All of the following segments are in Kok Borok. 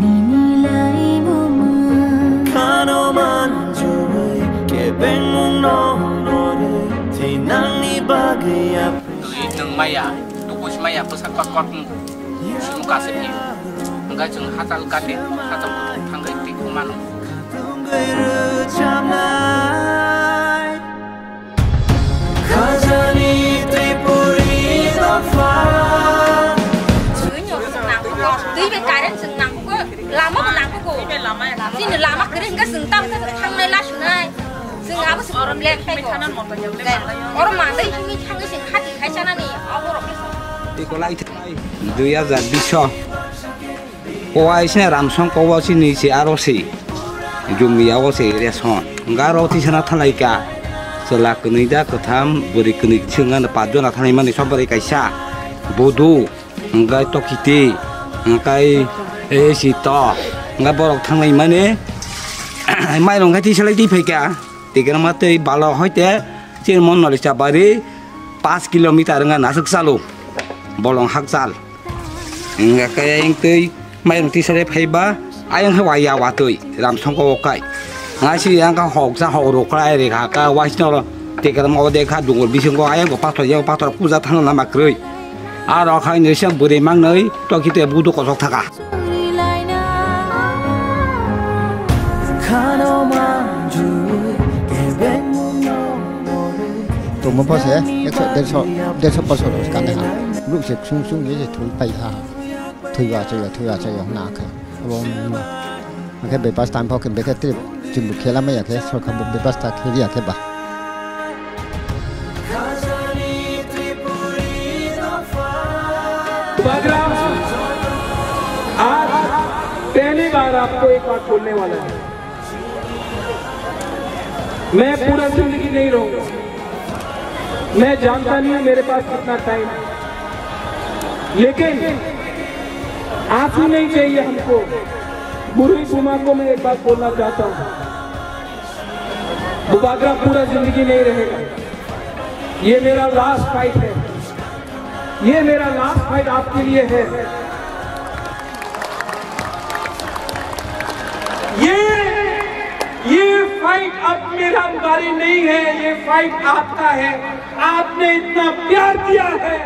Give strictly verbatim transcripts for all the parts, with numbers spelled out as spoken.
Nini laimungma khano manjui, kebengmungno norwi, tei nangni bagwi apri. Twi nwng maya, tubuj maya, bwsakba kotmung, sunu kasipni. Hwnkhe chwng hachal gate, hachal kuthuk thangwi twi mano. Khajani Tripuri dopha. Chwng nangkukgo, twi bai current chwng nangkukgo, lama bo nangkukgo. Chini lama kwrwi hwnkhe chwng tamo khe thangnai lasunai. Chwng abo se problem khai ko. Oro mandai himwi thangwi chwng hati khai chanani, aborok khe. Ekolai thai, dui hajar bish. O aisne ramsong kobo chini se aro se. Jumia o se ration. Garo tisana thalaika. Chwla kwnwi da kwtham, bwrwi kwnwi chwngano pajona thanai mani sobari kaisa. Budu, hwnkhe tokiti, hwnkhe e sito. Hwnkhe borok thanglai mani. Mairong khe tisalai twi phaika. Tikra ma tei balo hoite chini mon noli chabari paanch kilometer wngkha nasuk chalo. Bolong hakchal. Wngkha khe ayang twi mairung tisare phaiba, ayang khe waya watwi, ramsongko wokai. Ngai si yang kha hoksa hok rok khlai rikha kha, waisno oro tekram o dekha dungur bisingo ayang bo pathor, yang pathor puja thangna ma kwrwi. Aro khai nirisa bwrwi mangnwi toki te budu kosok thaka. Khano manjui, kebengmungno norwi. Tongma pose, ekso, derso, derso bosor kanai ha. Luk se ksung ksung ye se thul pai ha. Thwiwa chaya, thwiwa chaya hwna khe. Abo wngno. Hwnkhe bebas time phok khe bekhe trip chwngbo khela maya khe sorkar bo bebas ta kheli ya khe ba. Bagra, आज पहली बार आपको एक बात बोलने वाला है। मैं पूरा जिंदगी नहीं रहूंगा, मैं जानता नहीं हूं मेरे पास कितना टाइम है, लेकिन आंसू नहीं चाहिए हमको। बुरुई बुमा को मैं एक बात बोलना चाहता हूं, बुबागरा पूरा जिंदगी नहीं रहेगा। ये मेरा लास्ट फाइट है, ये मेरा लास्ट फाइट आपके लिए है। ये, ये फाइट अब मेरा बारी नहीं है, ये फाइट आपका है। आपने इतना प्यार दिया है,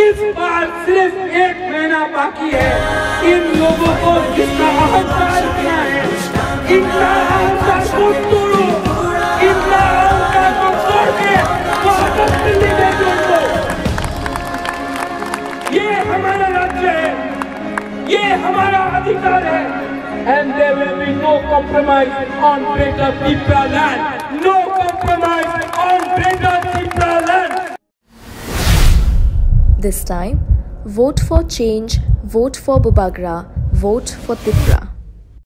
इस बार सिर्फ एक महीना बाकी है। इन लोगों को जितना अहंकार किया है, इनका अहंकार को तोड़ो, इनका अहंकार को तोड़ के वापस दिल्ली में जोड़ दो। ये हमारा राज्य है, ये हमारा अधिकार है। And there will be no compromise on Greater Tipraland. No compromise on Greater Tipraland. This time, vote for change, vote for Bubagra, vote for Tipra.